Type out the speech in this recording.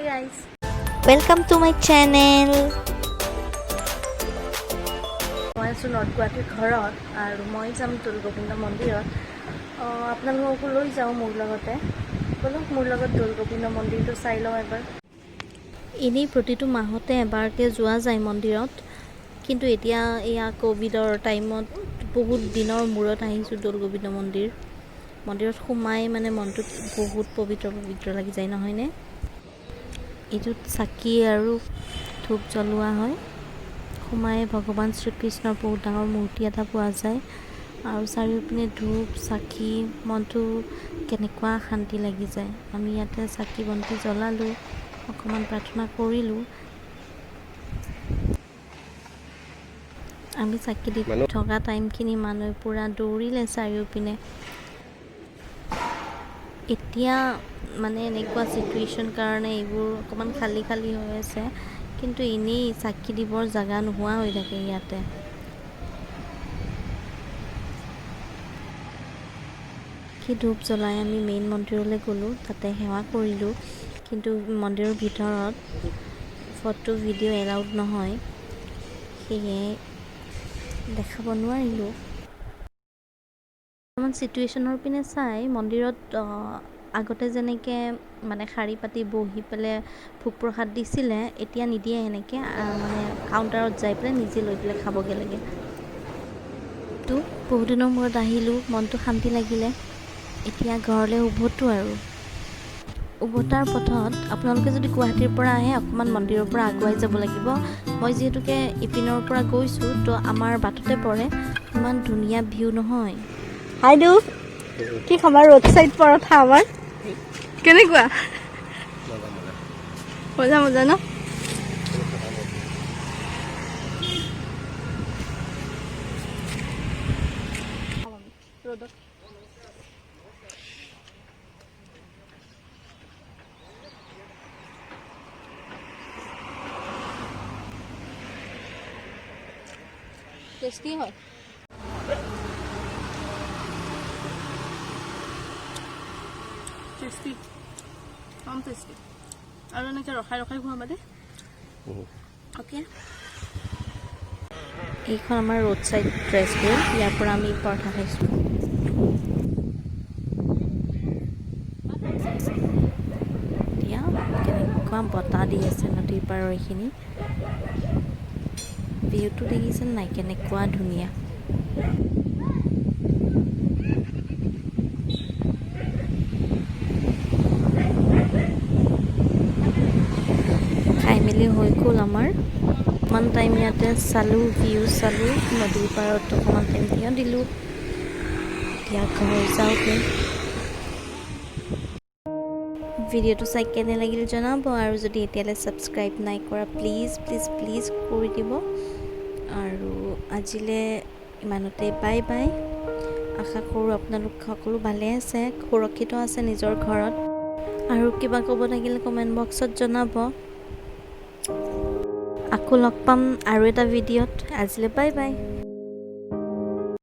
Guys, Welcome to my channel. মই আছোঁ north গুৱাহাটীৰ ঘৰত আৰু মই যাম দৌল গোবিন্দ মন্দিৰত। আপোনালোককো লৈ যাওঁ মোৰ লগতে। ব'লক, মোৰ লগত দৌল গোবিন্দ মন্দিৰটো চাই লওঁ এবাৰ। এনেই প্ৰতিটো মাহতে এবাৰকৈ যোৱা যায় মন্দিৰত, কিন্তু এতিয়া এয়া ক'ভিডৰ টাইমত বহুত দিনৰ মূৰত আহিছোঁ দৌল গোবিন্দ মন্দিৰ। মন্দিৰত সোমাই মানে মনটোত বহুত পবিত্ৰ পবিত্ৰ লাগি যায়, নহয়নে? এইটোত চাকি আৰু ধূপ জ্বলোৱা হয়। সোমাই ভগৱান শ্ৰীকৃষ্ণৰ বহুত ডাঙৰ মূৰ্তি এটা পোৱা যায় আৰু চাৰিওপিনে ধূপ চাকি, মনটো কেনেকুৱা শান্তি লাগি যায়। আমি ইয়াতে চাকি বন্তি জ্বলালোঁ, অকণমান প্ৰাৰ্থনা কৰিলোঁ। আমি চাকি দি থকা টাইমখিনি মানুহে পূৰা দৌৰিলে চাৰিওপিনে। এতিয়া মানে এনেকুৱা চিটুৱেশ্যন কাৰণে এইবোৰ অকণমান খালী খালী হৈ আছে, কিন্তু এনেই চাকি দিবৰ জেগা নোহোৱা হৈ থাকে ইয়াতে। কি ধূপ জ্বলাই আমি মেইন মন্দিৰলৈ গ'লোঁ, তাতে সেৱা কৰিলোঁ। কিন্তু মন্দিৰৰ ভিতৰত ফটো ভিডিঅ' এলাউড নহয়, সেয়ে দেখাব নোৱাৰিলোঁ। বৰ্তমান চিটুৱেশ্যনৰ পিনে চাই মন্দিৰত আগতে যেনেকৈ মানে শাৰী পাতি বহি পেলাই ভোগ প্ৰসাদ দিছিলে, এতিয়া নিদিয়ে সেনেকৈ। মানে কাউণ্টাৰত যাই পেলাই নিজে লৈ পেলাই খাবগৈ লাগে। তো বহুদিনৰ মূৰত আহিলোঁ, মনটো শান্তি লাগিলে। এতিয়া ঘৰলৈ উভতো আৰু উভতাৰ পথত আপোনালোকে যদি গুৱাহাটীৰ পৰা আহে, অকণমান মন্দিৰৰ পৰা আগুৱাই যাব লাগিব। মই যিহেতুকে ইপিনৰ পৰা গৈছোঁ, তো আমাৰ বাটতে পৰে। ইমান ধুনীয়া ভিউ নহয়? হাই দু, কি খাবা? ৰোড চাইড পৰঠা আমাৰ কেনেকুৱা? মজা মজা ন? ৰ'দত টেষ্টি হয়। টেষ্টি, কম টেষ্টি আৰু এনেকৈ ৰখাই ৰখাই খোৱা মানে। অ'কে। এইখন আমাৰ ৰোড চাইড ৰেষ্টুৰেণ্ট। ইয়াৰ পৰা আমি পৰঠা খাইছোঁ। এতিয়া কেনেকুৱা বতাহ দি আছে নদীৰ পাৰৰ এইখিনি ভিউটো দেখিছে নাই, কেনেকুৱা ধুনীয়া! খাই মেলি হৈ গ'ল আমাৰ। অকণমান টাইম ইয়াতে চালোঁ, ভিউ চালোঁ, নদীৰ পাৰত অকণমান টাইম থিয় দিলোঁ। এতিয়া ঘৰ যাওঁগৈ। ভিডিঅ'টো চাই কেনে লাগিল জনাব আৰু যদি এতিয়ালৈ ছাবস্ক্ৰাইব নাই কৰা, প্লিজ প্লিজ প্লিজ কৰি দিব। আৰু আজিলৈ ইমানতে, বাই বাই। আশা কৰোঁ আপোনালোক সকলো ভালে আছে, সুৰক্ষিত আছে নিজৰ ঘৰত। আৰু কিবা ক'ব থাকিলে কমেণ্ট বক্সত জনাব। আকৌ লগ পাম আৰু এটা ভিডিঅ'ত। আজিলৈ বাই বাই।